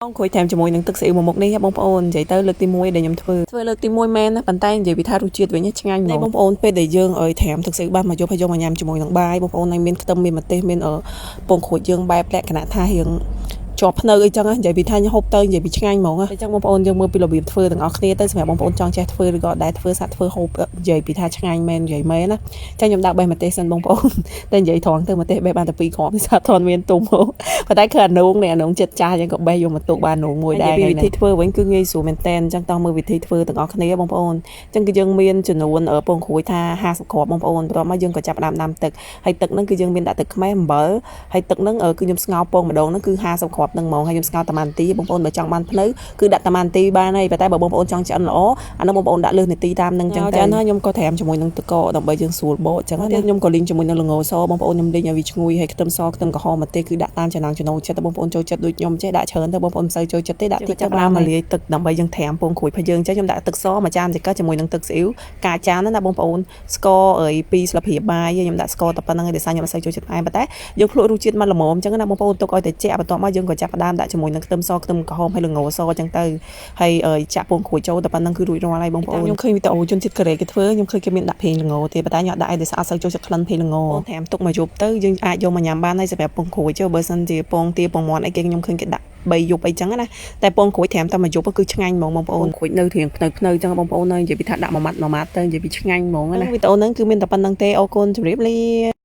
ពងក្រួយថែមជាមួយនឹងទឹកស៊ីអ៊ីវមួយមុខនេះបងប្អូននិយាយទៅលើកទី1ដែលខ្ញុំធ្វើធ្វើលើកទី1មែនណាប៉ុន្តែនិយាយពីថារសជាតិវិញឆ្ងាញ់ហ្មងបងប្អូនពេលដែលយើងឲ្យត្រាំទឹកស៊ីអ៊ីវបានមកយកហើយយកមកញ៉ាំជាមួយនឹងបាយបងប្អូនហើយមានខ្ទឹមមានម្ទេសមានពងក្រួយយើងបែបលក្ខណៈថារៀងជាប់ភ្នៅអីចឹងនិយាយពីថាហូបទៅនិយាយពីឆ្ងាញ់ហ្មងអញ្ចឹងបងប្អូនយើងមើលពីរបៀបធ្វើទាំងអស់គ្នាទៅសម្រាប់បងប្អូនចង់ចេះធ្វើឬក៏ដែរធ្វើសាក់ធ្វើហូបនិយាយពីថាឆ្ងាញ់មែននិយាយមែនណាចឹងខ្ញុំដាក់បេះម្ទេសសិនបងប្អូនតែនិយាយត្រង់ទៅម្ទេសបេះបានតែ2គ្រាប់សាក់ថនមានទុំប៉ុន្តែគឺអានូងនេះអានូងចិត្តចាស់ចឹងក៏បេះយកមកទុកបាននូងមួយដែរពីវិធីធ្វើវិញគឺងាយស្រួលមែនតើអញ្ចឹងតោះមើលវិធីធ្វើទាំងអស់គ្នាបងប្អូនអញ្ចឹងគឺយើងមានចំនួនពងក្រួយថា50គ្រាប់បងប្អូនបន្ទាប់មកយើងក៏ចាប់ផ្ដើមដាំទឹកហើយទឹកហ្នឹងគឺយើងមានដាក់ទឹកខ្មេះអំបិលហើយទឹកហ្នឹងគឺខ្ញុំស្ងោរពងម្ដងហ្នឹងគឺ50គ្រាប់ហ្នឹងហ្មងហើយខ្ញុំស្ងោរតាម៉ានទីបងប្អូនបើចង់បានភ្នៅគឺដាក់តាម៉ានទីបានហើយប៉ុន្តែបើបងប្អូនចង់ឆ្អិនល្អអានោះបងប្អូនដាក់លើសនាទីតាមហ្នឹងអញ្ចឹងទៅហើយខ្ញុំក៏ត្រាំជាមួយនឹងទឹកកកដើម្បីយើងស្រួលបកអញ្ចឹងណាខ្ញុំក៏លីងជាមួយនឹងល្ងសបងប្អូនខ្ញុំលីងឲ្យវាឈ្ងុយហើយខ្ទឹមសខ្ទឹមក្រហមម្ទេសគឺដាក់តាមចំណង់ចំណូលចិត្តបងប្អូនចូលចិត្តដូចខ្ញុំចេះដាក់ច្រើនទៅបងប្អូនមិនសូវចូលចិត្តទេដាក់តិចទៅបានមកលាយទឹកដើម្បីយើងត្រាំពងក្រួយរបស់យើងអញ្ចឹងខ្ញុំដាក់ទឹកសមួយចានចង្កឹះជាមួយនឹងទឹកស៊ីអ៊ីវកាចានណាបងប្អូនស្ករអី2ស្លាបព្រាបាយខ្ញុំដាក់ស្ករតែប៉ុណ្្នឹងឯងដោយសារខ្ញុំអត់សូវចូលចិត្តផ្អែមប៉ុន្តែយើងភ្លក់រសជាតិមកល្មមអញ្ចឹងណាបងប្អូនទុកឲ្យតែជាក់បន្ទាប់មកយើងក៏ចាប់ផ្ដើមដាក់ជាមួយនឹងខ្ទឹមសខ្ទឹមក្រហមហើយល្ងសអញ្ចឹងទៅហើយចាក់ពងក្រួយចូលតែប៉ុណ្្នឹងគឺរួចរាល់ហើយបងប្អូនខ្ញុំឃើញវីដេអូជនជាតិកូរ៉េគេធ្វើខ្ញុំឃើញគេមានដាក់ប្រេងល្ងទេប៉ុន្តែខ្ញុំអត់ដាក់អីដោយសារអត់សូវចូលចិត្តក្លិនប្រេងល្ងថែមទុកមកយប់ទៅយើងអាចយកមកញ៉ាំបានហើយសម្រាប់ពងក្រួយចុះបើសិនជាពងទាពងមាន់អីគេខ្ញុំឃើញគេដាក់3យប់អីចឹងណាតែពងក្រួយត្រាំតែមួយយប់គឺឆ្ងាញ់ហ្មងបងប្អូនក្រួយនៅរៀងភ្នៅភ្នៅចឹងបងប្អូននៅនិយាយពីថាដាក់មួយម៉ាត់មួយម៉ាត់ទៅនិយាយពីឆ្ងាញ់ហ្មងណាវីដេអូហ្នឹងគឺមានតែប៉ុណ្្នឹងទេអរគុណជម្រាបលា។